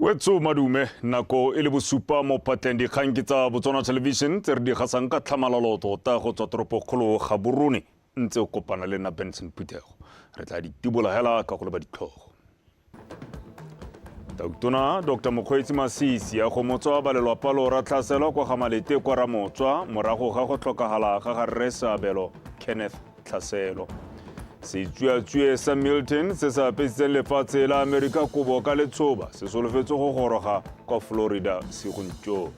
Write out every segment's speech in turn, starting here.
Wetso madume, nako e le bosupa mo phatleng. Dikgang ke tsa Botswana Television tse re di gasang ka tlhamalalo tota go tswa toropokgolo Gaborone, ntse o kopana le nna Benson Phuthego. Re tla di tibola hela ka go leba ditlhogo. Tautona Dr. Mokgweetsi Masisi a gomotswa ba lelwapa lo tlhaselwa kwa ga Malete kwa Ramotswa morago ga go tlhokagala ga ga Rre Seabelo Kenneth Tlhaselo. Setsuatsue sa Milton se se apesitseng lefatshe la Amerika kobo ka letshoba se solofetse go goroga kwa Florida segontšo.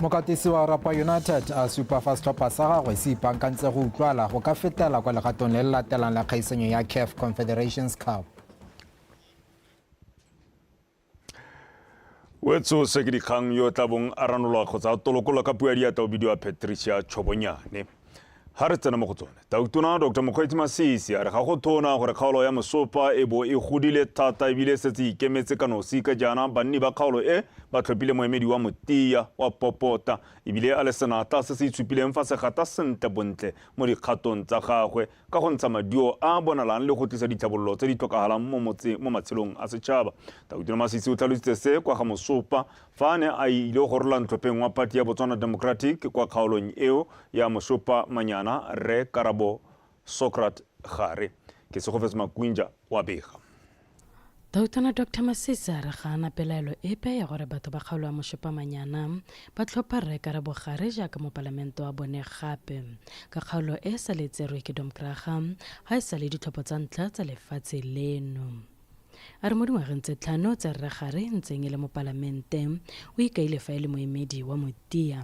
Mokatisi wa Orapa United a supa fa setlhopha sa gagwe se ipaakantse go utlwala go ka fetela kwa legatong le le latelang la kgaisanyo ya CAF Confederations Cup. Wetso se ke dikgang yo tla bong a ranolwa kgotsa a tolokolwa ka puo ya diatla o bidiwa Patricia Chobonyane. Ha re tsena mo go tsone, Tautona Dr. Mokgweetsi Masisi a re ga go thona gore kgaolo ya Mosopa e bo e godile thata ebile e setse e ikemetse ka nosi ka jaana banni ba kgaolo e ba tlhophile moemedi wa motia wa popota ebile a le senatla se se itshupileng fa se gata sentle bontle mo dikgatong tsa gagwe ka go ntsha maduo a a bonalang le go tlisa ditlhabololo tse di tlhokagalang mo motse mo matshelong a setšhaba. Tautona Masisi o tlhalositse se kwa ga Mosopa fa a ne a ile go rola ntlhopheng wa party ya Botswana Democratic kwa kgaolong eo ya Moshopa Manyana, Rre Karabo Socrat Gare. Ke Segofetse Makwinja wa bega. Tautona Doctor Masisi a re ga a na pelaelo epe ya gore batho ba kgaolo ya Moshopa-Manyana ba tlhopha Rre Karabo Gare jaaka mopalamente wa bone gape ka kgaolo e sa le tserwe ke Domkraga ga e sa le ditlhopho tsa ntlha tsa lefatshe leno. A re mo dingwageng tse tlhano tse Rre Gare ntseng e le mopalamente o ikaile fa e le moemedi wa motia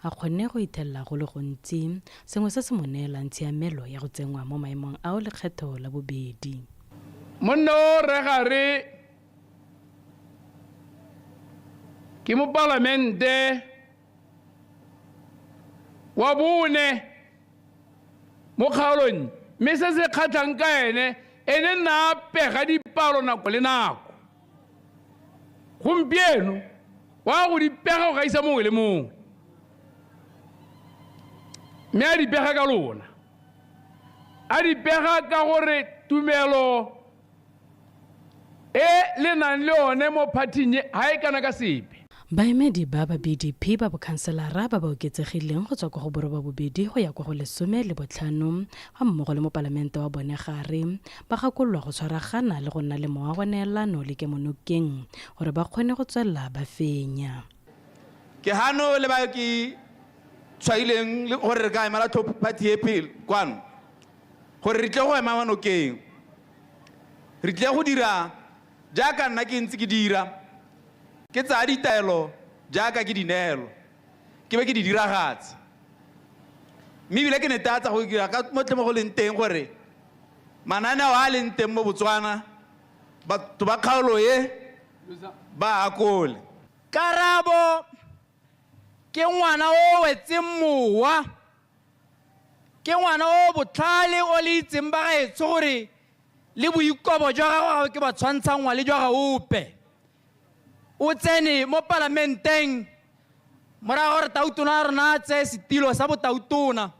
a kgonne go ithelela go le gontsi, sengwe se se mo neelang tshiamelo ya go tsenngwa mo maemong ao lekgetho la bobedi. Monna o Rre Gare ke mopalamente wa bone mo kgaolong, mme se se kgatlhang ka ene, ene nna a pega dipalo nako le nako. Gompieno wa go di pega go gaisa mongwe le mongwe, mme a di pega ka lona. A di pega ka gore tumelo e le nang le one mo phathing e ga e kana ka sepe. Baemedi ba ba BDP ba bokhanselara ba ba oketsegileng go tswa kwa go borobabobedi go ya kwa go 15 ga mmogo le mopalamente wa bone gare ba gakololwa go tshwaragana le go nna le mowa wa neelano le kemonokeng gore ba kgone go tswelela ba fenya. Ke hano le ba ke tshwaileng le gore re ka emela tlhopho party e pele kwano gore re tle go ema mo nokeng, re tle go dira jaaka nna ke ntse ke dira, ke tsaya ditaelo jaaka ke di neelwa, ke be ke di diragatse. Mme ebile ke netefatsa go dira ka mo tle mo go leng teng gore mananeo a a leng teng mo Botswana, batho ba kgaolo e ba akole. Karabo ke ngwana o wetseng mowa, ke ngwana o botlhale o le itseng ba gaetsho gore le boikobo jwa gagwe ga ke ba tshwantshanngwa le jwa ga ope. O tsene mo palamenteng morago gore tautona ya rona a tseye setilo sa botautona.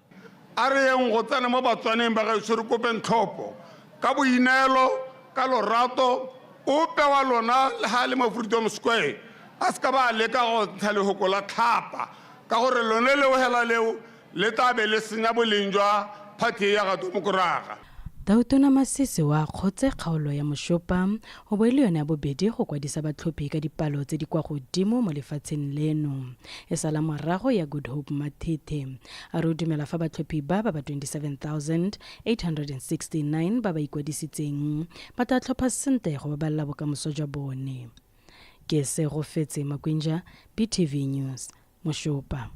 A re yeng go tsena mo Batswaneng ba gaetsho re kopeng tlhopho ka boineelo, ka lorato. Ope wa lona le ga a le mo Freedom Square a se ka ba a leka go ntsha lehoko la tlhapa, ka gore lone leo hela leo le tla be le senya boleng jwa phathi e ya ga Domokraga. Tautona Masisi o akgotse kgaolo ya Moshopa go bo e le yone ya bobedi go kwadisa batlhophi ka dipalo tse di kwa godimo mo lefatsheng leno, e sala morago ya Good Hope Mathethe. A re o dumela fa batlhophi ba ba ba 27,869 ba ba ikwadisitseng ba tla tlhopha sentle go babalela bokamoso jwa bone. Ke Segofetse Makwinja, BTV News, Moshopa.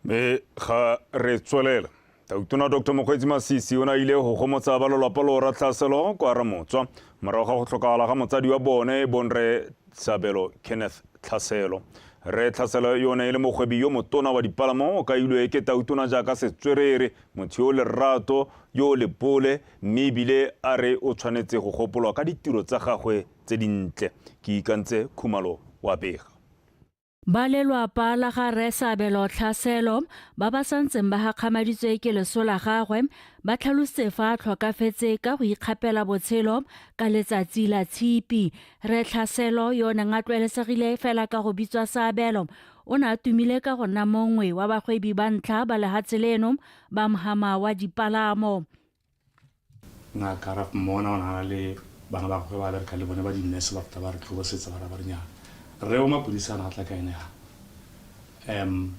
Mme ga re tswelela, Tautona Dr. Mokgweetsi Masisi o ne a ile go gomotsa ba lelwapa loora tlhaselo kwa Ramotswa morago ga go tlhokagala ga motsadi wa bone e bong Rre Sabelo Kenneth Tlhaselo. Rre Tlhaselo yo ne e le mogwebi yo motona wa dipalamo o kailwe ke Tautona jaaka setswerere, motho yo o lerato, yo o lebole mme ebile a re o tshwanetse go gopolwa ka ditiro tsa gagwe tse dintle. Ke ikantse Khumalo wa bega. Ba lelwapa la ga Rre Sabelo Tlhaselo ba ba santseng ba gakgamaditswe ke leso la gagwe ba tlhalositse fa a tlhokafetse ka go ikgapela botshelo ka letsatsi la Tshipi. Rre Tlhaselo yo o neng a tlwaelesegile fela ka go bitswa Sabelo o ne a tumile ka go nna mongwe wa bagwebi ba ntlha ba lehatshe leno ba mhama wa dipalamo. Ngaka ra mmona o ne a na le bana ba gagwe ba bereka le bone ba di-nurse ba feta ba re tlhobosetsa ba ra ba re nyaa rre o mapodisi a ne a tla ka ene ga um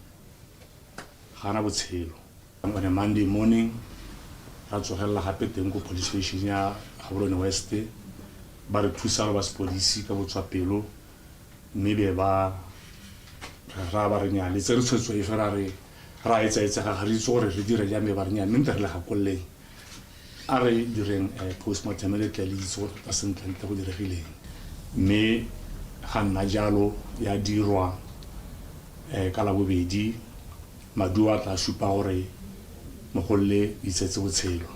ga ana botshelo. On a Monday morning ra tsogelela gape teng ko police station ya Gaborone West ba re thusa ba sepodisi ka botswapelo mme be ba re raya ba re nyaa le tsere tshwetso efe ra re ra etsaetsega ga re itse gore re dire jang be ba re nyaa mme nte re le gakololeng a re direng postmortem le tle le itse gore tota sentlentle go diregileng mme ga nna jalo ya dirwa ka Labobedi maduo a tla supa gore mogolle o itsetse botshelo.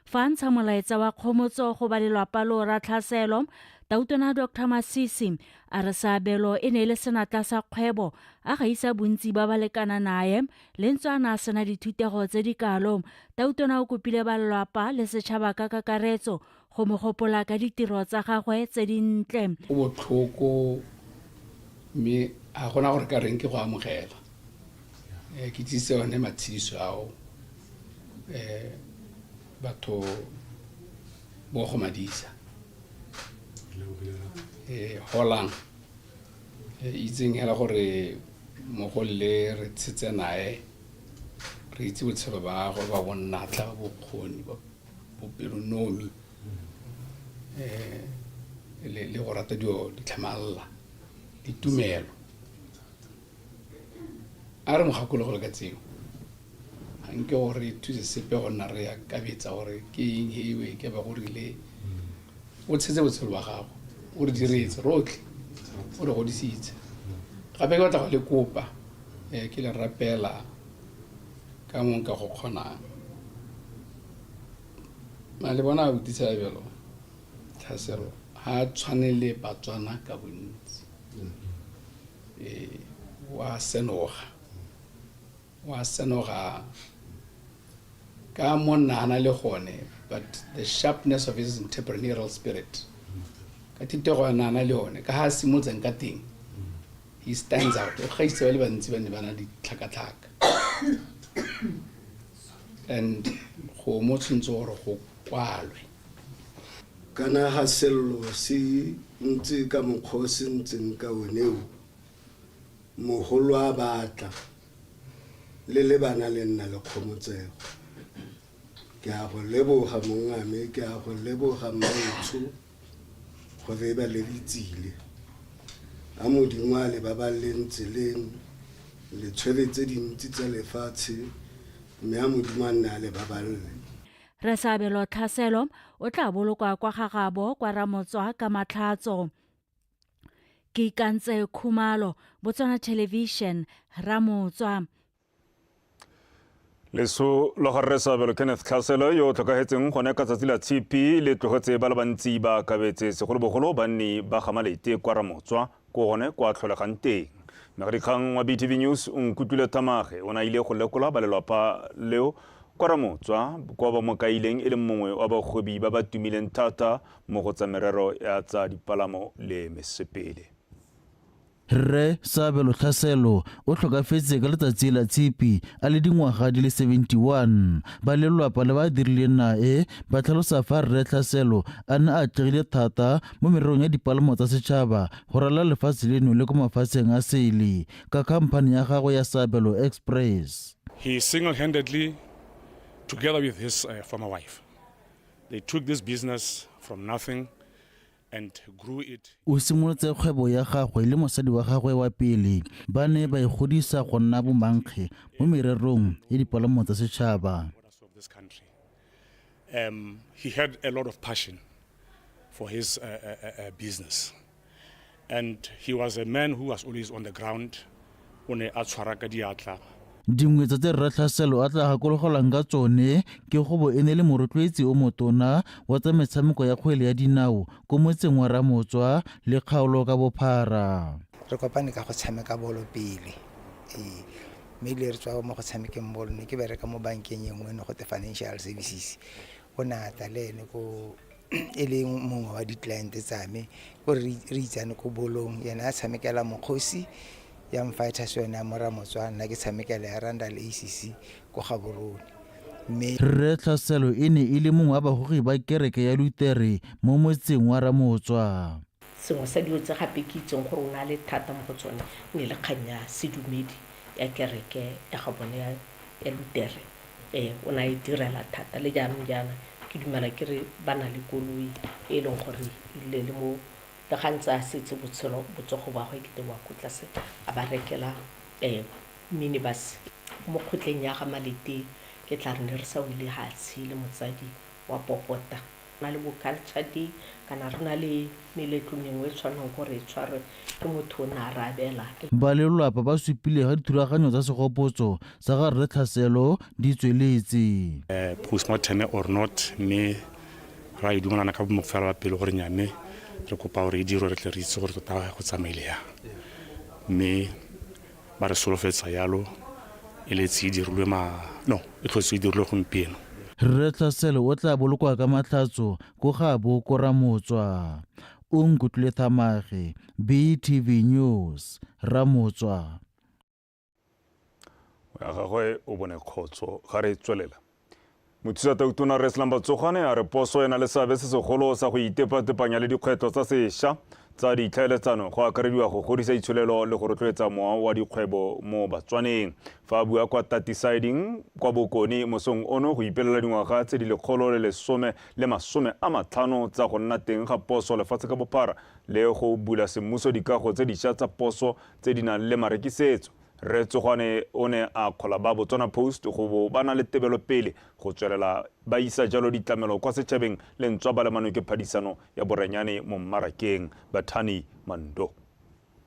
Fa a ntsha molaetsa wa kgomotso go ba lelwapa loo Ratlhaselo, Tautona Doctor Masisi a re Seabelo e ne e le senatla sa kgwebo a gaisa bontsi ba ba lekana nae le ntswa a ne a sena dithutego tse di kalo. Tautona o kopile ba lelwapa le setšhaba ka kakaretso go mo gopola ka ditiro tsa gagwe tse dintle. Go botlhoko mme ga gona gore ka reng ke go amogela. Ke tsise one matshediso ao batho bo go madisa. Holang itseng hela gore mogolle re tshetse nae re itse botshelo ba gagwe ba bonnatla ba bokgoni ba bopelonomi le go rata dilo di tlhamalla ditumelo a re mo gakologole ka tseo ga nke gore thuse sepe go nna re akabetsa gore ke eng hewe ke ba go rile o tshetse botshelo ba gago o re diretse rotlhe o re godisitse gape ke batla go le kopa ke le rapela ka mong ka go kgonang ma le bona abuti Seabelo Tlhaselo ga a tshwane le Batswana ka bontsi wa senoga wa senoga ka monna le gone but the sharpness of his entrepreneurial spirit ka thitego ya nana le yone ka ha a simolotseng ka teng he stands out o gaisitse ba le bantsi ba ne ba na ditlhakatlhaka and go mo tshwanetse gore go kwalwe. Kana ga sello se ntse ka mokgwa o se ntseng ka one o, mogolo a batla, le le bana le nna le kgomotsego. Ke a go leboga mongame, ke a go leboga mmaetsho gore e ba le di tsile. A Modimo a le baballeng tseleng, le tshwere tse dintsi tsa lefatshe, mme a Modimo a nne a le baballe. Rre Seabelo Tlhaselo o tla bolokwa kwa ga gabo kwa Ramotswa ka Matlhatso. Ke Ikantse Khumalo, Botswana Television, Ramotswa. Leso la ga Rre Seabelo Kenneth Tlhaselo yo o tlhokagetseng gone ka tsatsi la Tshipi le tlogetse ba le bantsi ba akabetse segolobogolo banni ba Gamalete kwa Ramotswa ko gone kwa tlholegang teng. Mmegadikgang wa BTV News o Nkutlwile Thamage o ne a ile go lekola ba lelwapa leo kwa Ramotswa kwa ba mo kaileng e leng mongwe wa bagwebi ba ba tumileng thata mo go tsa merero ya tsa dipalamo le mesepele. Rre Sabelo Tlhaselo o tlhokafetse ka letsatsi la Tshipi a le dingwaga di le 71. Ba lelwapa le ba dirileng nae ba tlhalosa fa Rre Tlhaselo a ne a atlegile thata mo mererong ya dipalamo tsa setšhaba go ralala lefatshe leno le kwa mafatsheng a sele ka khamphane ya gagwe ya Sabelo Express. He single-handedly, together with his former wife, they took this business from nothing and grew it. O simolotse kgwebo ya gagwe le mosadi wa gagwe wa pele. Ba ne ba e godisa go nna bomankge mo mererong ya dipalamo tsa setšhaba. He had a lot of passion for his business and he was a man who was always on the ground, o ne a tshwara ka diatla. Dingwe tsa tse Rre Tlhaselo a tla gakologelwang ka tsone ke go bo e ne le morotloetsi o motona wa tsa metshameko ya kgwele ya dinao ko motseng wa Ramotswa le kgaolo ka bophara. Re kopane ka go tshameka bolo pele. Ee, mme ile re tswa mo go tshamekeng bolo, ne ke bereka mo bankeng e nngwe ne gote Financial Services. O ne a tla le ene ko e le mongwe wa di-client tsa me, ko re itsane ko bolong. Yena a tshamekela Mokgosi Young Fighters, yone ya mo Ramotswa, nna ke tshamekela ya Randall ACC ko Gaborone. Mme Rre Tlhaselo e ne e le mongwe wa bagogi ba kereke ya Lutere mo motseng wa Ramotswa. Sengwe sa dilo tse gape ke itseng gore o ne a le thata mo go tsone e ne e le kgang ya sedumedi ya kereke ya ga bone ya ya Lutere. Ee, o ne a e direla thata. Le jaanong jaana ke dumela ke re ba na le koloi e e leng gore e ile le mo le ga ntse a setse botshelo botsogo ba gagwe ekete bo ya ko tlase a ba rekela minibus. Mo kgotleng ya ga Malete ke tla re ne re sa wele hatshe le motsadi wa popota. Re na le bo culture day kana re na le meletlo mengwe e tshwanang gore e tshwarwe ke motho o ne a re abela. Ba lelwapa ba supile ga dithulaganyo tsa segopotso sa ga Rre Tlhaselo di tsweletse. Postmortem or not mme ra e dumelana ka bomofela ba pelo gore nya mme re kopa gore e dirwe re tle re itse gore tota go tsamaile yang mme Ba re solofetsa yalo e letse e dirilwe ma no e tlhotse e dirilwe gompieno. Rre Tlhaselo o tla bolokwa ka Matlhatso ko gaabo ko Ramotswa. Onkutlwile Thamage, BTV News, Ramotswa. Ya gagwe o bone kgotso ga re tswelela. Mothusa Tautona Rre Slumber Tsogwane a re poso e na le seabe se segolo sa go itepatepanya le dikgwetlho tsa sesha tsa ditlhaeletsano go akarediwa go godisa itsholelo le go rotloetsa mowa wa dikgwebo mo Batswaneng. Fa a bua kwa Tati Siding kwa Bokone mosong ono go ipelela dingwaga tse di 150 tsa go nna teng ga poso lefatshe ka bophara le go bula semmuso dikago tse disha tsa poso tse di nang le marekisetso, Rre Tsogwane o ne a akgola ba Botswana Post go bo ba na le tebelopele go tswelela ba isa jalo ditlamelo kwa setšhabeng le ntswa ba lemanwe ke phadisano ya boranyane mo mmarakeng. Bathani Mando.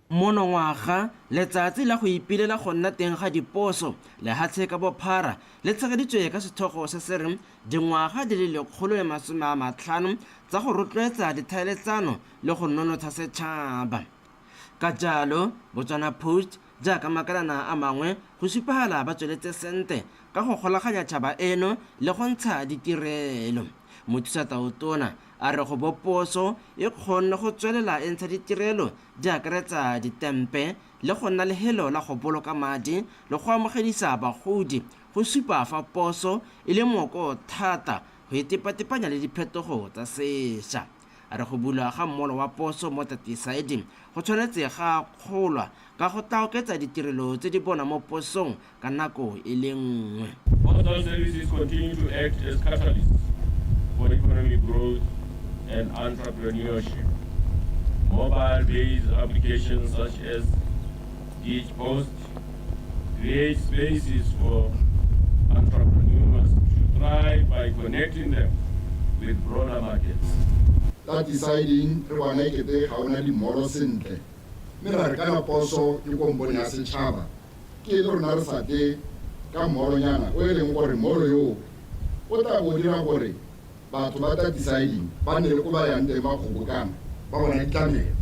Monongwaga, letsatsi la go ipilela go nna teng ga diposo lehatshe ka bophara le tshegeditswe ka setlhogo se se reng Dingwaga di le 150 tsa go rotloetsa dithaeletsano le go nonotsha setšhaba. Ka jalo, Botswana Post, jaaka makalana a mangwe, go supagala ba tsweletse sente ka go golaganya tšhaba eno le go ntsha ditirelo. Mothusa Tautona a re go bo poso e kgonne go tswelela e ntsha ditirelo di akaretsa ditempe le go nna lehelo la go boloka madi le go amogedisa bagodi go supa fa poso e le moko thata go itepatepanya le diphetogo tsa sesha. A re go bulwa ga mmolo wa poso mo Tatisaedi go tshwanetse ga akgolwa ka go tla oketsa ditirelo tse di bonwa mo posong ka nako e le nngwe. Postal services continue to act as catalysts for economic growth and entrepreneurship. Mobile-based applications such as DigiPost create spaces for entrepreneurs to thrive by connecting them with broader markets. Ka deciding re bona e kete ga ona dimolo sentle mme ra re kana poso ke kompone ya setšhaba ke e le rona re sa tle ka mmolonyana o e leng gore mmolo yoo o tla bo o dira gore batho ba tla deciding ba nne le ko ba yang teng ba kgobokana ba bona ditlamelo.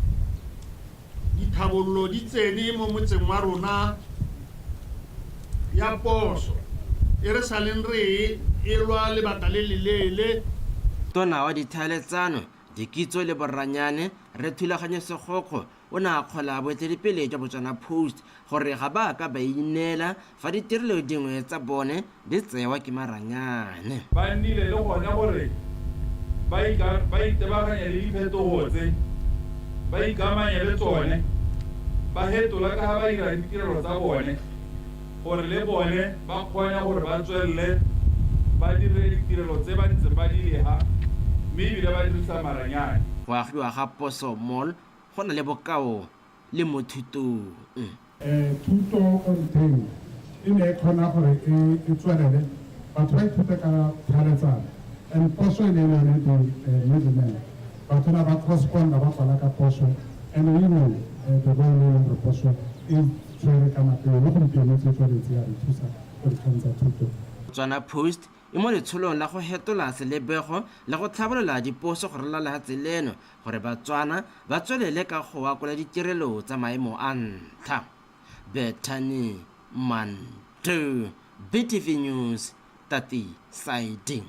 Dithabololo di tsene mo motseng wa rona ya poso e re saleng re e lwa lebaka le leleele. Tona wa Dithaeletsano, Dikitso le Boranyane, Rre Thulaganyo Segokgo o ne a akgola boeteledipele jwa Botswana Post gore ga ba a ka ba ineela fa ditirelo dingwe tsa bone di tsewa ke maranyane. Ba nnile le gone gore ba ba itebaganye le diphetogo tse, ba ikamanye le tsone, ba hetola ka ga ba dira ditirelo tsa bone gore le bone ba kgone gore ba tswelele ba dire ditirelo tse ba ntseng ba di leha mme ebile ba dirisa maranyane. Go agiwa ga Poso Mall go na le bokao le mo thutong. Thuto ko ntlheng e ne e kgona gore e tswelele, batho ba ithute ka tlhaeletsano and poso e ne e le yone the middleman. Batho na ba corresponda ba kwala ka poso and we know the role e leng gore poso e tshwere ka nako eo le gompieno e ntse e tsweletse ya re thusa go dikgang tsa thuto. Botswana Post e mo letsholong la go hetola selebego le go tlhabolola diposo go ralala lehatshe leno gore Batswana ba tswelele ka go akola ditirelo tsa maemo a ntlha. Bethany Manto, BTV News, Tati Siding.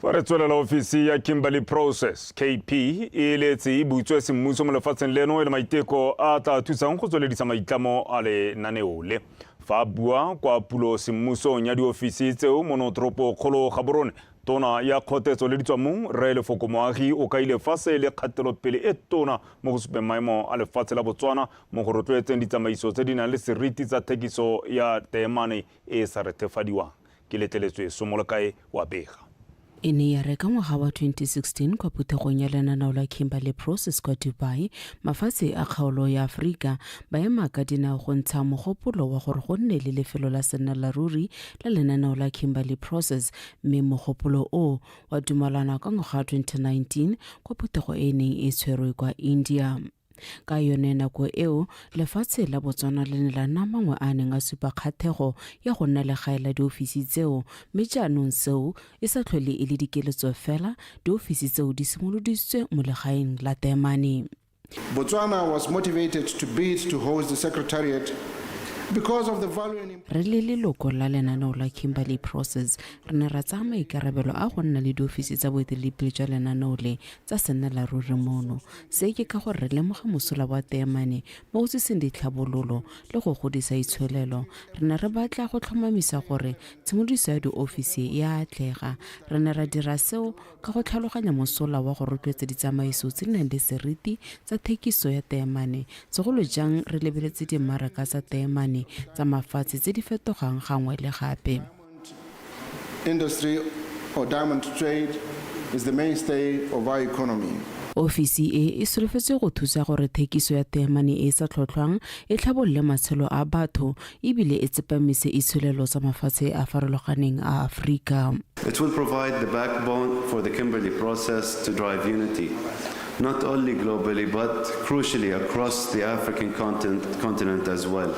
Fa re tswelela, ofisi ya Kimberley Process, KP, e letse e butswe semmuso mo lefatsheng leno e le maiteko a tla thusang go tsweledisa maitlamo a lenaneo le. Fa a bua kwa pulo semmusong ya diofisi tseo mono toropo kgolo Gaborone, tona ya kgotetso le ditswammung Rre Lefoko Moagi o kaile fa se le kgatelopele e tona mo go supeng maemo a lefatshe la Botswana mo go rotloetseng ditsamaiso tse di nang le seriti tsa thekiso ya teemane e e sa rethefadiwang. Ke letleletswe Somolekae wa bega. E ne ya re ka ngwaga wa 2016 kwa phuthegong ya lenaneo la Kimberley Process kwa Dubai, mafatshe a kgaolo ya Aforika ba ema ka dinao go ntsha mogopolo wa gore go nne le lefelo la sennelaruri la lenaneo la Kimberley Process, mme mogopolo o wa dumalana ka ngwaga wa 2019 kwa phuthego e e neng e tshwerwe kwa India. Ka yone nako eo, lefatshe la Botswana le ne la nna mangwe a a neng a supa kgathego ya go nna legae la diofisi tseo, mme jaanong seo e sa tlhole e le dikeletso fela, diofisi tseo di simolodisitswe mo legaeng la Teemane. Botswana was motivated to bid to host the Secretariat because of the value and Re le leloko la lenaneo la Kimberley Process, re ne ra tsaya maikarabelo a go nna le diofisi tsa boeteledipele jwa lenaneo le tsa sennelaruri mono. Se ke ka gore re lemoga mosola wa teemane mo go tsiseng ditlhabololo le go godisa itsholelo. Re ne re batla go tlhomamisa gore tshimolodiso ya diofisi e a atlega. Re ne ra dira seo ka go tlhaloganya mosola wa go rotloetsa ditsamaiso tse di nang le seriti tsa thekiso ya teemane, segolo jang re lebeletse dimmaraka tsa teemane tsa mafatshe tse di fetogang gangwe le gape. Industry or diamond trade is the mainstay of our economy. Ofisi e e solofetswe go thusa gore thekiso ya teemane e e sa tlhotlhwang e tlhabolole matshelo a batho ebile e tsepamise itsholelo tsa mafatshe a farologaneng a Aforika. It will provide the backbone for the Kimberley Process to drive unity, not only globally but crucially across the African continent as well.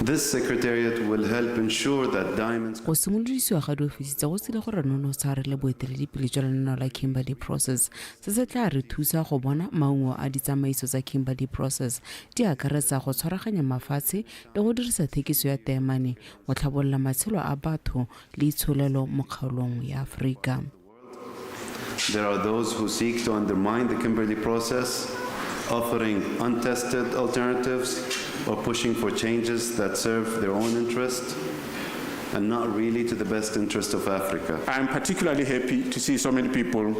This secretariat will help ensure that diamonds Go simolodisiwa ga diofisi tse go tsile go re nonotsha re le boeteledipele jwa lenaneo la Kimberley Process. Se se tla re thusa go bona maungo a ditsamaiso tsa Kimberley Process di akaretsa go tshwaraganya mafatshe le go dirisa thekiso ya teemane go tlhabolola matshelo a batho le itsholelo mo kgaolong ya Aforika. There are those who seek to undermine the Kimberley Process, offering untested alternatives or pushing for changes that serve their own interest and not really to the best interest of Africa. I am particularly happy to see so many people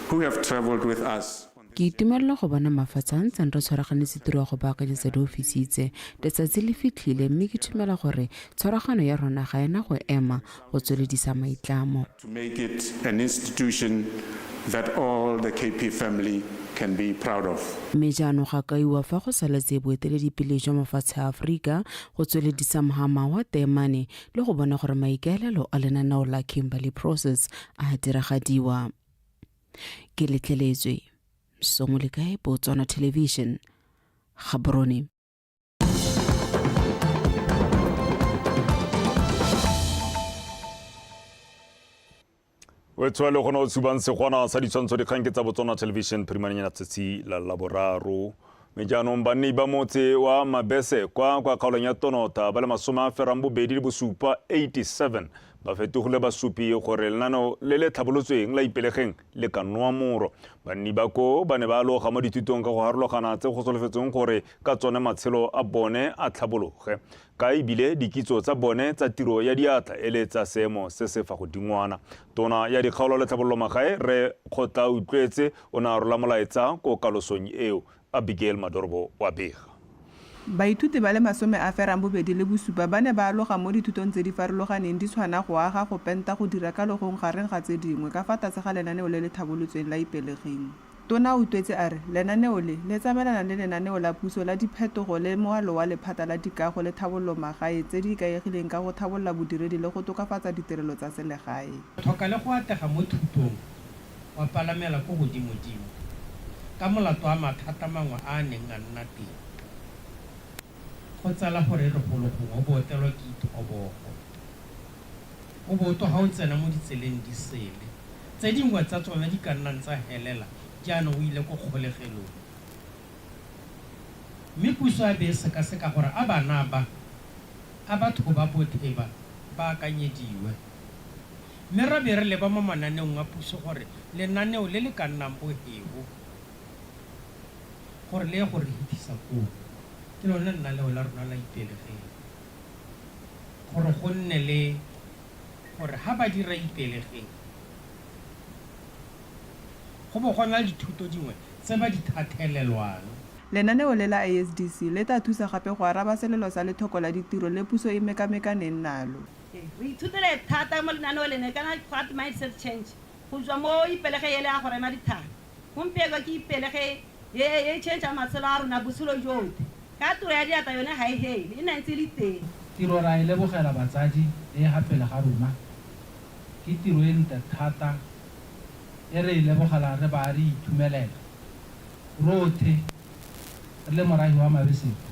who have traveled with us. Ke itumelela go bona mafatshe a ntseng re tshwaraganetse tiro ya go baakanyetsa diofisi tse. Letsatsi le fitlhile mme ke tumela gore tshwaragano ya rona ga ena go ema go tsweledisa maitlamo. To make it an institution that all the KP family can be proud of. Mme jaanong ga kaiwa fa go saletse boeteledipele jwa mafatshe a Aforika go tsweledisa mhama wa teemane le go bona gore maikaelelo a lenaneo la Kimberley Process a diragadiwa. Ke letleletswe Somolekae, Botswana Television, Gaborone. O tshwa le gona o tshubang segwana sa ditshwantsho dikgang ke tsa Botswana Television phirimaneng ya tsatsi la Laboraro. Mme jaanong banni ba motse wa Mabese kwa kgaolong ya Tonota ba le 87 87 ba fetogile basupi gore lenaneo le le tlhabolotsweng la Ipelegeng le ka noa moro. Banni ba koo ba ne ba aloga mo dithutong ka go harologana tse go solofetsweng gore ka tsone matshelo a bone a tlhabologe, ka ebile dikitso tsa bone tsa tiro ya diatla e le tsa seemo se se fa godingwana. Tona ya dikgaolo le tlhabololo magae Rre Kgotla Utlwetse o ne a rola molaetsa ko kalosong eo. Abigail Madorobo wa bega. Baithuti ba le 87 ba ne ba aloga mo dithutong tse di farologaneng di tshwana go aga, go penta, go dira ka logong gareng ga tse dingwe ka fa tlase ga lenaneo le le thabolotsweng la Ipelegeng. Tona Autlwetse a re lenaneo le, le tsamaelana le lenaneo la puso la diphetogo le moalo wa lephata la dikago le thabololo magae tse di ikaegileng ka go thabolola bodiredi le go tokafatsa ditirelo tsa selegae. Tlhoka le go atlega mo thutong wa palamela ko godimodimo ka molato wa mathata mangwe a a neng a nna teng. Go tsala gore e re golo gongwe o bo otelwa ke ithobogo. O bo o tloga o tsena mo ditseleng di sele, tse dingwe tsa tsone di ka nnang tsa helela jaanong o ile ko kgolegelong. Mme puso ya be e sekaseka gore a bana ba, a batho ba bothe ba, ba akanyediwe. Mme ra be re leba mo mananeong a puso gore lenaneo le le ka nnang boheo gore le ye go re hithisa koo, ke lone lenaneo la rona la Ipelegeng. Gore go nne le gore ha ba dira Ipelegeng, go bo go na le dithuto dingwe tse ba di thathelelwang. Lenaneo le la ISDC le tla thusa gape go araba selelo sa lethoko la ditiro le puso e mekamekaneng nalo. Re ithutile thata mo lenaneo lene kana what mindset change go tswa mo Ipelege ele ya go rema dithaba. Gompieko ke Ipelege ye e change matshelo a rona botshelo jotlhe. Ka tiro ya diatla yone ga e hele, e nna ntse e le teng. Tiro ra e lebogela batsadi e ga pele ga rona. Ke tiro e ntle thata e re e lebogelang re ba re itumelela rothe re le morahi wa Mabesekwa.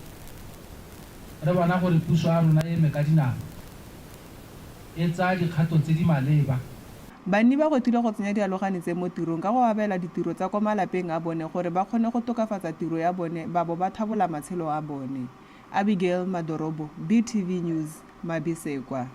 Re bona gore puso ya rona e eme ka dinao, e tsaya dikgato tse di maleba. Banni ba gwetlhilwe go tsenya dialogane tse mo tirong ka go abela ditiro tsa kwa malapeng a bone gore ba kgone go tokafatsa tiro ya bone ba bo ba thabola matshelo a bone. Abigail Madorobo, BTV News, Mabesekwa.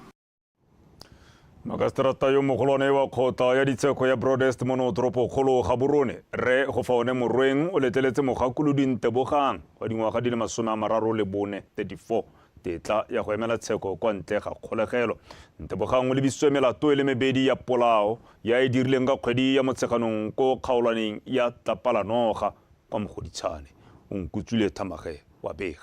Makaseterata yo mogolwane wa kgotla ya ditsheko ya Broadest mono toropokgolo Gaborone, Rre Gofaone Morweng o letleletse mogakolodi Ntebogang wa dingwaga di le 34, 34, tetla ya go emela tsheko kwa ntle ga kgolegelo. Ntebogang o lebisitswe melato e le mebedi ya polao ya e dirileng ka kgwedi ya Motsheganong ko kgaolwaneng ya Tlapalanoga kwa Mogoditshane. O nkutswile Thamage wa bega.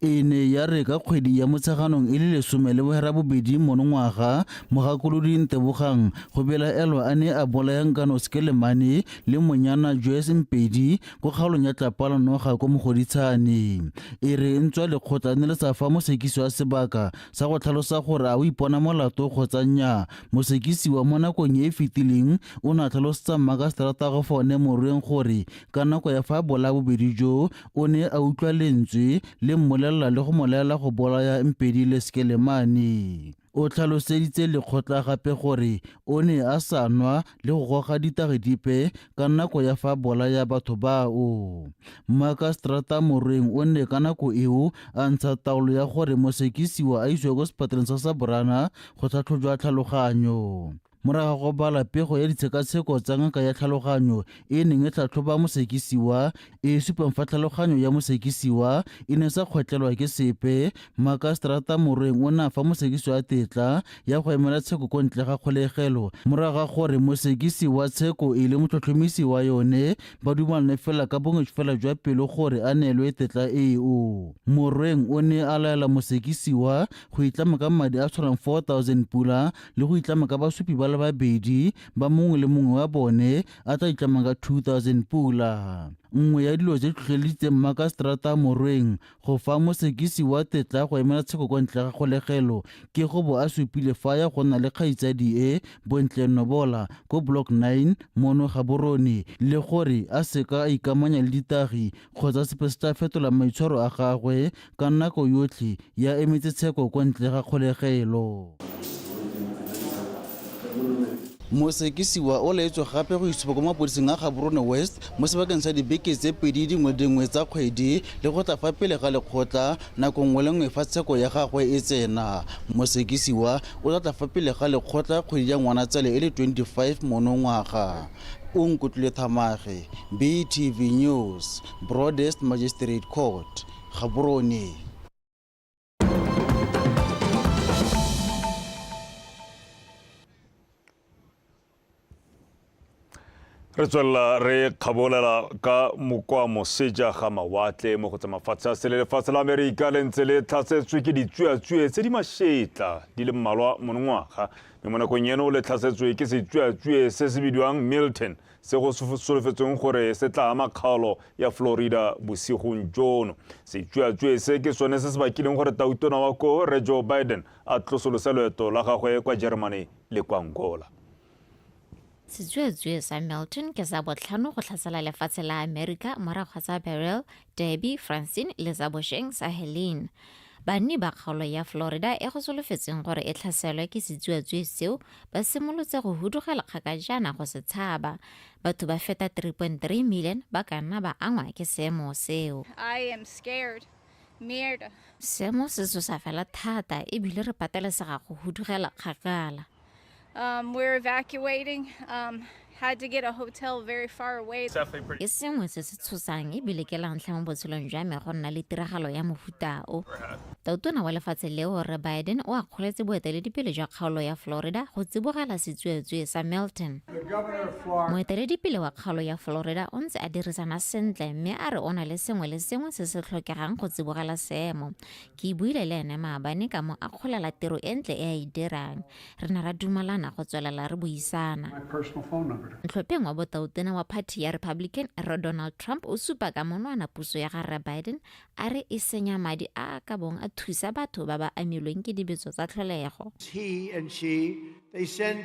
E ne ya re ka kgwedi ya Motsheganong e le 18 monongwaga, mogakolodi Ntebogang go belaelwa a ne a bolaya Nkano Skelemane le monyana Joyce Mpedi ko kgaolong ya Tlapalanoga ko Mogoditshane. E re ntswa lekgotla ne le sa fa mosekisi wa sebaka sa go tlhalosa gore a o ipona molato kgotsa nnyaa, Mosekisiwa mo nakong e e fetileng o ne a tlhalosetsa mmakaseterata Gofaone Morweng gore ka nako ya fa a bolaya bobedi jo, o ne a utlwa lentswe le mmolelela le go mo laela go bolaya Mpedi le Skelemane. O tlhaloseditse lekgotla gape gore o ne a sa nwa le go goga ditagi dipe ka nako ya fa bolaya batho bao. Mmakaseterata Morweng o ne ka nako eo a ntsha taolo ya gore mosekisiwa a isiwe kwa sepatleleng sa Saborana go tlhatlhojwa tlhaloganyo. Morago ga go bala pego ya ditshekatsheko tsa ngaka ya tlhaloganyo e e neng e tlhatlhoba mosekisiwa e e supang fa tlhaloganyo ya mosekisiwa e ne sa kgwetlelwa ke sepe, Mmakaseterata Morweng o ne a fa mosekisiwa tetla ya go emela tsheko ko ntle ga kgolegelo morago ga gore mosekisi wa tsheko e le motlhotlhomisi wa yone ba dumalane fela ka bongwe fela jwa pelo gore a neelwe tetla eo. Morweng o ne a laela mosekisiwa go itlama ka madi a tshwarang 4000 pula le go itlama ka basupi ba le babedi ba mongwe le mongwe wa bone a tla itlamang ka 2000 pula. Nngwe ya dilo tse tlhotlheleditseng Mmakaseterata Morweng go fa mosekisi wa tetla go emela tsheko kwa ntle ga kgolegelo ke go bo a supile fa ya go nna le kgaitsadi e Bontle Nobola ko Block 9 mono Gaborone le gore a seka a ikamanya le ditagi kgotsa sepe se tla fetola maitshwaro a gagwe ka nako yotlhe ya emetse tsheko kwa ntle ga kgolegelo. Mosekisiwa o laetswe gape go itshupa kwa mapodising a Gaborone West mo sebakeng sa dibeke tse pedi dingwe dingwe tsa kgwedi le go tla fa pele ga lekgotla nako nngwe le nngwe fa tsheko ya gagwe e tsena. Mosekisiwa o tla tla fa pele ga lekgotla kgwedi ya Ngwanatsele e le 25 monongwaga. O Nkutlwile Thamage, BTV News, Broadest Magistrate Court, Gaborone. Re tswelela re kgabolela ka mokwa moseja ga mawatle mo go tsa mafatshe a sele. Lefatshe la Amerika le ntse le tlhasetswe ke ditsuatsue tse di mashetla di le mmalwa monongwaga, mme mo nakong eno le tlhasetswe ke setsuatsue se se bidiwang Milton, se go solofetsweng gore se tla ama kgaolo ya Florida bosigong jono. Setsuatsue se ke sone se se bakileng gore tautona wa ko Rre Joe Biden a tlosolose loeto la gagwe kwa Germany le kwa Angola. Setsuatsue sa Milton ke sa botlhano go tlhasela lefatshe la Amerika morago ga sa Beryl, Debbie, Francine le sa bosheng sa Helene. Banni ba kgaolo ya Florida e go solofetsweng gore e tlhaselwe ke setsuatsue seo ba simolotse go hudugela kgakajana go se tshaba. Batho ba feta 3.3 million ba ka nna ba angwa ke seemo seo. I am scared. Merda. Seemo se tshosa fela thata e bile re patelesega go hudugela kgakala. Um, we're evacuating. Um, had to get a hotel very far away. Ke sengwe se se tshosang e bile ke la ntlha mo botshelong jwa me go nna le tiragalo ya mofuta o. Tautona wa lefatshe leo Rre Biden o akgoletse boeteledipele jwa kgaolo ya Florida go tsibogela setsuatsue sa Milton. Moeteledipele wa kgaolo ya Florida o ntse a dirisana sentle mme a re o na le sengwe le sengwe se se tlhokegang go tsibogela seemo. Ke buile le ene maabane ka mo akgolela tiro e ntle e a e dirang. Re ne ra dumalana go tswelela re buisana. Ntlhopheng wa botautona wa phathi ya Republican Rre Donald Trump o supa ka monwana puso ya ga Rre Biden a re e senya madi a a ka bong a thusa batho ba ba amilweng ke dibetso tsa tlholego. He and she, they send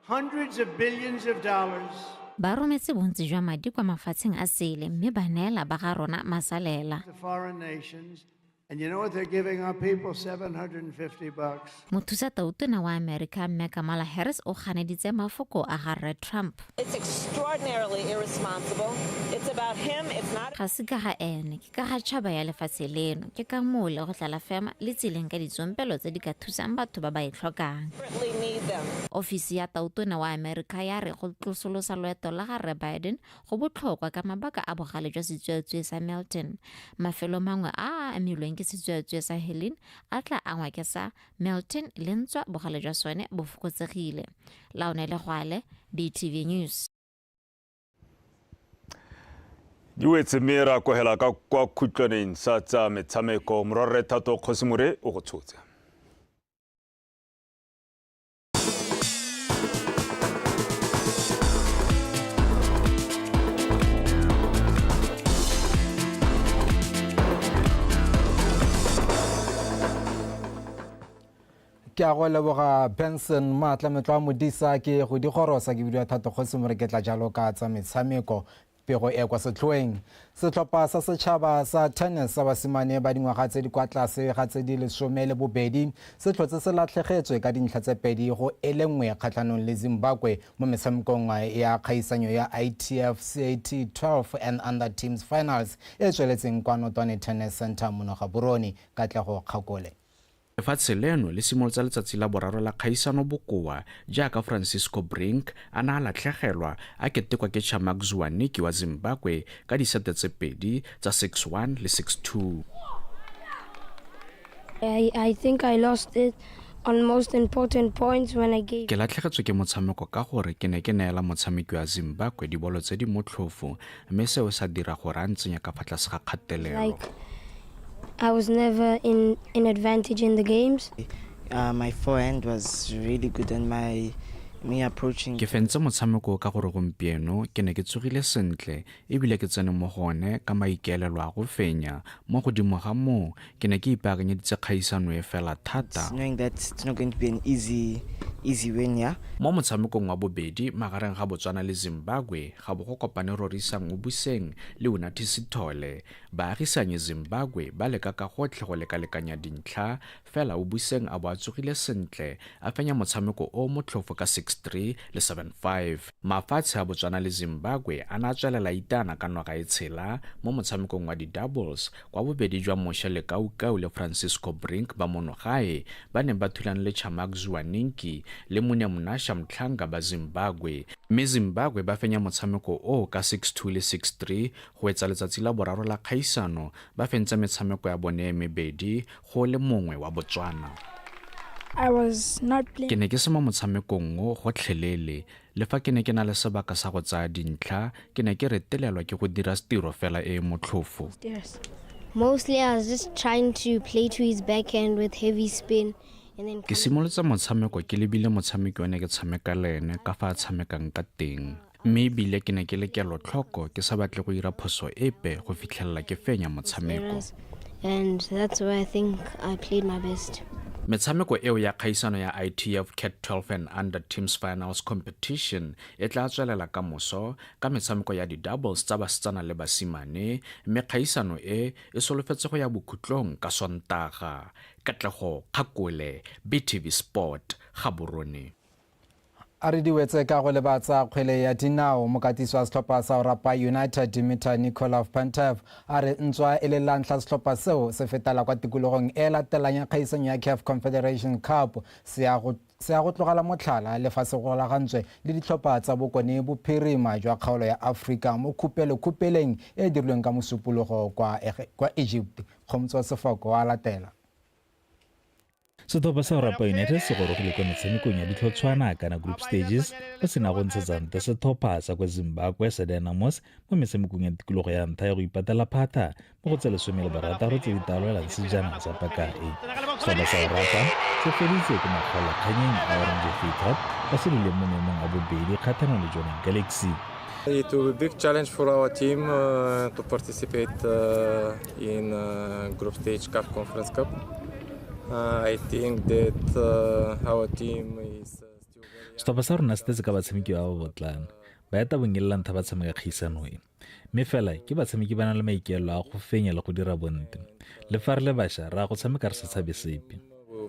hundreds of billions of dollars. Ba rometse bontsi jwa madi kwa mafatsheng a sele mme ba neela ba ga rona masalela. To foreign nations. And you know what they're giving our people? 750 bucks. Mothusa tautona wa Amerika Mme Kamala Harris o ganeditse mafoko a ga Rre Trump. It's extraordinarily irresponsible. It's about him. It's not. Ga se ka ga ene, ke ka ga tšhaba ya lefatshe leno. Ke ka moo le go tla la fema le tsileng ka ditsompelo tse di ka thusang batho ba ba e tlhokang. Desperately need them. Ofisi ya tautona wa Amerika ya re go tlosolosa loeto la ga Rre Biden go botlhokwa ka mabaka a bogale jwa setsuatsue sa Milton. Mafelo mangwe a a amilweng ke setsuatsue sa Helene a tla angwa ke sa Milton le ntswa bogale jwa sone bo fokotsegile. Laone Legwale, BTV News. Di wetse mme ra kogela ka kwa khutlwaneng sa tsa metshameko. Morwarre Thato Kgosimore o go tshotse. Ke a go leboga Benson Maatla Metlo a Modisa ke go di gorosa ke bidiwa Thato Kgosi more ke tla jalo ka tsa metshameko. Pego e kwa setlhoeng. Setlhopha sa setšhaba sa tennis sa basimane ba dingwaga tse di kwa tlase ga tse di 12 se tlhotse se latlhegetswe ka dintlha tse 2-1 kgatlhanong le Zimbabwe mo metshamekong ya kgaisanyo ya ITF CAT 12 and Under Teams Finals e e tsweletseng kwa Notwane Tennis Centre mono Gaborone. Katlego Kgakole. Lefatshe leno le simolotsa letsatsi la boraro la kgaisano bokoa jaaka Francisco Brink a ne a latlhegelwa a ketekwa ke Chamak Zuwaniki wa Zimbabwe ka disete tse pedi tsa 6-1 le 6-2. I think I lost it on most important points when I gave. Ke latlhegetswe ke motshameko ka gore ke ne ke neela motshameki wa Zimbabwe dibolo tse di motlhofo mme seo sa dira gore a ntsenye ka fa tlase ga kgatelelo. Like I was never in in advantage in the games. My forehand was really good and my me approaching. Ke fentse motshameko o ka gore gompieno ke ne ke tsogile sentle e bile ke tsene mo go one ka maikaelelo a go fenya. Mo godimo ga moo, ke ne ke ipaakanyeditse kgaisano e fela thata. Knowing that it's not going to be an easy easy win, yeah. Mo motshamekong wa bobedi magareng ga Botswana le Zimbabwe ga bo go kopane Rorisang Obuseng le Unathi Sithole. Baagisanyi Zimbabwe ba leka ka gotlhe go lekalekanya dintlha, fela Obuseng a bo a tsogile sentle, a fenya motshameko o o motlhofo ka 6-3 le 7-5. Mafatshe a Botswana le Zimbabwe a ne a tswelela a itaana ka noga e tshela mo motshamekong wa di-doubles, kwa bobedi jwa Moshe Lekaukau le Francisco Brink ba mono gae ba neng ba thulane le Chamak Zuwaninki le Munemunasha Mhlanga ba Zimbabwe, mme Zimbabwe ba fenya motshameko oo ka 6-2 le 6-3 Go etsa letsatsi la boraro la kgaisano, ba fentse metshameko ya bone e mebedi go le mongwe wa Botswana. I was not playing. Ke ne ke se mo motshamekong o gotlhelele. Le fa ke ne ke na le sebaka sa go tsaya dintlha, ke ne ke retelelwa ke go dira tiro fela e e motlhofo. Mostly I was just trying to play to his backhand with heavy spin and then Ke simolotse motshameko ke lebile motshameki o ne ke tshameka le ene ka fa a tshamekang ka teng. Mme ebile ke ne ke le kelotlhoko ke sa batle go ira phoso epe go fitlhelela ke fenya motshameko. And that's where I think I played my best. Metshameko eo ya kgaisano ya ITF Cat 12 and Under Teams Finals Competition e tla tswelela ka moso ka metshameko ya di-doubles tsa basetsana le basimane mme kgaisano e e solofetse go ya bokhutlong ka Sontaga. Katlego Kgakole, BTV Sport, Gaborone. A re diwetse ka go lebatsa kgwele ya dinao. Mokatisi wa setlhopha sa Orapa United Dimitar Nikolov Pantev a re ntswa e le la ntlha setlhopha seo se fetela kwa tikologong e latelang ya kgaisanyo ya CAF Confederation Cup se ya go se ya go tlogela motlhala le fa se golagantswe le ditlhopha tsa bokone bophirima jwa kgaolo ya Afrika mo khupelo-khupeleng e dirilweng ka Mosupologo kwa, kwa Egypt. Kgomotso Sefoko wa latela. Setlhopha sa Orapa United se gorogile kwa metshamekong ya ditlhotshwana kana group stages go sena go ntshetsa ntle setlhopha sa kwa Zimbabwe sa Dynamos mo metshamekong ya tikologo ya ntlha ya go ipatela phatha mo go tse 16 tse di taoloelang sejana sa paka e. Setlhopha sa Orapa se feditse ko makgaolakganyeng a Orange FA Cup ba se duleng mo maemong a bobedi kgathanong le Jwaneng Galaxy. It will be a big challenge for our team to participate in group stage CAF Conference Cup. I think that our team is Setlhopha sa rona se tletse ka batshameki ba ba botlana. Ba eta bong e le la ntlha ba tshameka kgaisano e. Mme fela ke batshameki ba na le maikaelelo a go fenya le go dira bontle. Le fa re le bašwa, re ya go tshameka re sa tshabe sepe.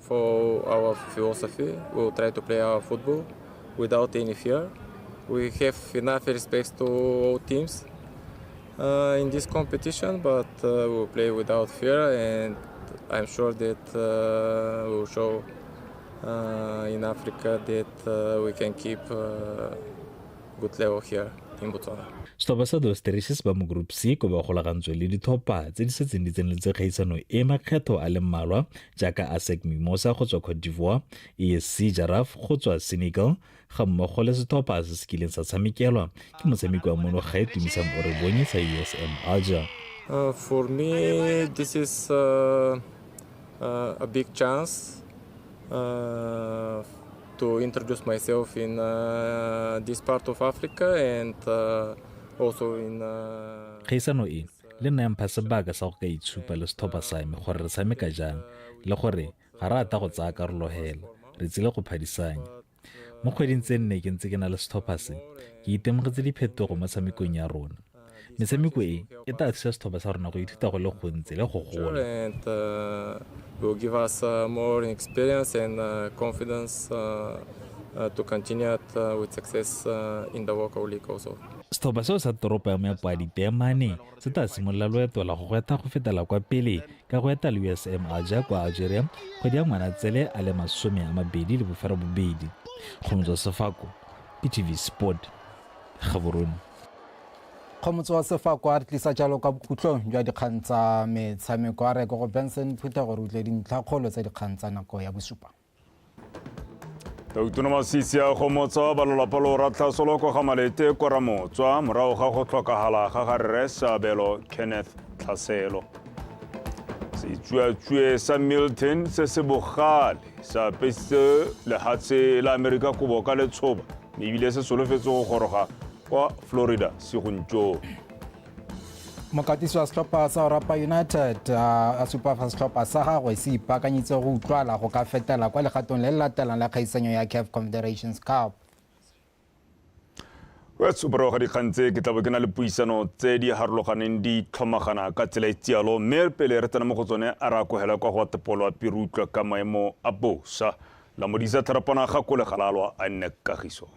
For our philosophy, we will try to play our football without any fear. We have enough respect to all teams in this competition, but we will play without fear, and I'm sure that we will show in Africa that we can keep good level here in Botswana. Setlhopha sa Dos Terraces ba mo Group C ko ba golagantswe le ditlhopha tse di setseng di tseneletse kgaisano e makgetho a le mmalwa jaaka ASEC Mimosa go tswa Cote d'Ivoire, ASC Jaraaf go tswa Senegal ga mmogo le setlhopha se se kileng sa tshamekelwa ke motshameki wa mono gae Tumisang Orebonye sa USM Alger. For me, this is a big chance to introduce myself in this part of Africa and also in Kgaisano e le nna ya mpha sebaka sa go ka itshupa le setlhopha sa me gore re tshameka jang le gore ga re ata go tsaya karolo hela re tsile go phadisanya. Mo kgweding tse nne ke ntse ke na le setlhopha se, ke itemogetse diphetogo mo tshamekong ya rona. Metshameko e e tla thusa setlhopha sa rona go ithuta go le gontsi le go gola. And will give us more experience and confidence to continue with success in the local league also. Setlhopha seo sa toropo ya moepo wa diteemane se tla simolola loeto la go gwetha go fetela kwa pele ka go eta le USM Alger kwa Algeria kgwedi ya Ngwanatsele a le 28. Kgomotso Sefako, BTV Sport, Gaborone. Kgomotso wa Sefako a re tlisa jalo kwa bokhutlong jwa dikgang tsa metshameko. A re ko go Benson Phuthego re utlwe dintlhakgolo tsa dikgang tsa nako ya bosupa. Tautona Masisi a gomotsa ba lelapa lo Ratlhasolo kwa ga Malete kwa Ramotswa morago ga go tlhokagala ga ga Rre Seabelo Kenneth Tlhaselo. Setsuatsue sa Milton se se bogale se apesitse lehatshe la Amerika kobo ka letshoba mme ebile se solofetse go goroga kwa Florida segontšong. Mokatisi wa setlhopha sa Orapa United a supa fa setlhopha sa gagwe se ipaakanyitse go utlwala go ka fetela kwa legatong le le latelang la kgaisanyo ya CAF Confederations Cup. Wetso ga dikgang tse ke tla bo ke na le puisano tse di harologaneng di tlhomagana ka tsela e tsialo, mme pele re tsena mo go tsone a re akogela kwa go Tepolo a Pirutlwa ka maemo a bosa. La modisa tharapana ga kolegalalwa a nne kagiso.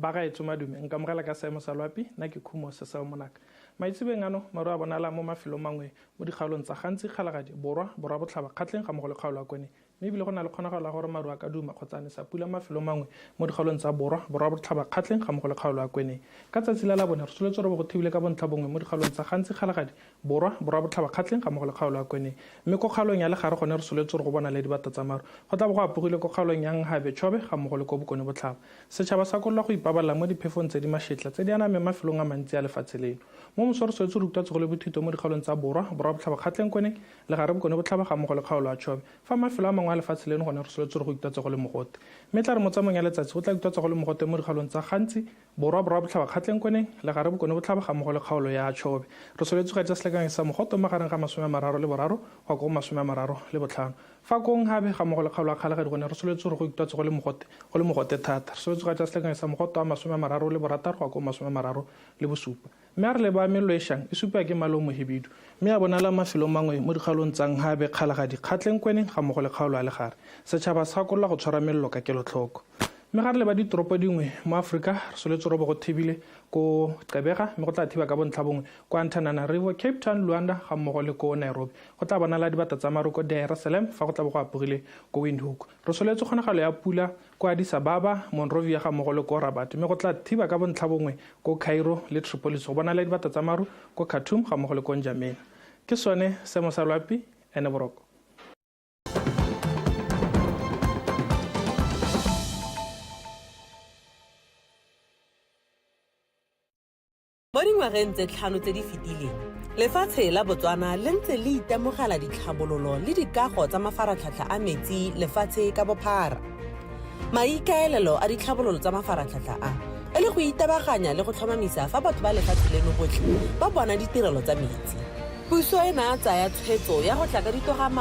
Ba gaetsho madume, nka amogela ka seemo sa loapi, nna ke Khumo Seseo Monaka. Maitsebeng ano, maru a bonala mo mafelong mangwe mo dikgaolong tsa Gantsi, Kgalagadi, Borwa, Borwa Botlhaba, Kgatleng ga mmogo le kgaolo ya Kweneng. Mme ebile go na le kgonagalo ya gore maru a ka duma kgotsa a nesa pula mafelong mangwe mo dikgaolong tsa Borwa, Borwa Botlhaba, Kgatleng ga mmogo le kgaolo ya Kweneng. Ka tsatsi la Labone, re solofetse gore bo go thibile ka bontlha bongwe mo dikgaolong tsa Gantsi, Kgalagadi, Borwa, Borwa Botlhaba, Kgatleng ga mmogo le kgaolo ya Kweneng. Mme ko kgaolong ya Legare gone re solofetse gore go bonale dibata tsa maru. Go tla bo go apogile ko kgaolong ya Nhabe, Chobe ga mmogo le ko Bokone Botlhaba. Setšhaba sa kololwa go ipabalela mo diphefong tse di mašetla tse di anameng mafelong a mantsi a lefatshe leno. Mo moso re swetse re utlwa tsogo le bothito mo dikgaolong tsa Borwa, Borwa Botlhaba, Kgatleng, Kweneng, Legare, Bokone Botlhaba gammogo le kgaolo ya Chobe. Fa mafelo a mangwe a mangwe a lefatshe leno gone re soletse gore go ikutlwatse go le mogote. Mme tla re mo tsamaong ya letsatsi go tla ikutlwatsa go le mogote mo dikgaolong tsa Gantsi, Borwa, Borwa Botlhaba, Kgatleng Kweneng, Legare Bokone Botlhaba ga mmogo le kgaolo ya Chobe. Re soletse go etsa selekanyo sa mogote o magareng ga 35 go ya ko go 35. Fa ko Nhabe ga mmogo le kgaolo ya Kgalagadi gone re soletse gore go ikutlwatse go le mogote go le mogote thata. Re soletse go etsa selekanyo sa mogote wa 36 go ya ko go 37. Mme a re leba mello e shang e supiwa ke mmala o mohibidu mme ya bonala mafelong mangwe mo dikgaolong tsa Nhabe, Kgalagadi, Kgatleng, Kweneng ga mmogo le kgaolo ya Legare. Setšhaba se gakololwa go tshwara mello ka kelotlhoko. Mme ga re leba ditoropo dingwe mo Aforika, re soletse robo go thibile ko Gqeberha mme go tla thiba ka bontlha bongwe ko Antananarivo, Cape Town, Luanda ga mmogo le ko Nairobi. Go tla bonala dibata tsa maru ko Dar es Salaam fa go tla bo go apogile ko Windhoek. Re soletse kgonagalo ya pula ko Addis Ababa, Monrovia ga mmogo le ko Rabat mme go tla thiba ka bontlha bongwe ko Cairo le Tripolis. Go bonala dibata tsa maru ko Khartoum ga mmogo le ko N'Djamena. Ke sone seemo sa loapi, ene boroko. Mo dingwageng tse tlhano tse di fetileng, lefatshe la Botswana le ntse le itemogela ditlhabololo le dikago tsa mafaratlhatlha a metsi lefatshe ka bophara. Maikaelelo a ditlhabololo tsa mafaratlhatlha a, e le go itebaganya le go tlhomamisa fa batho ba lefatshe leno botlhe ba bona ditirelo tsa metsi. Puso e ne a tsaya tshwetso ya go tla ka ditogamaano.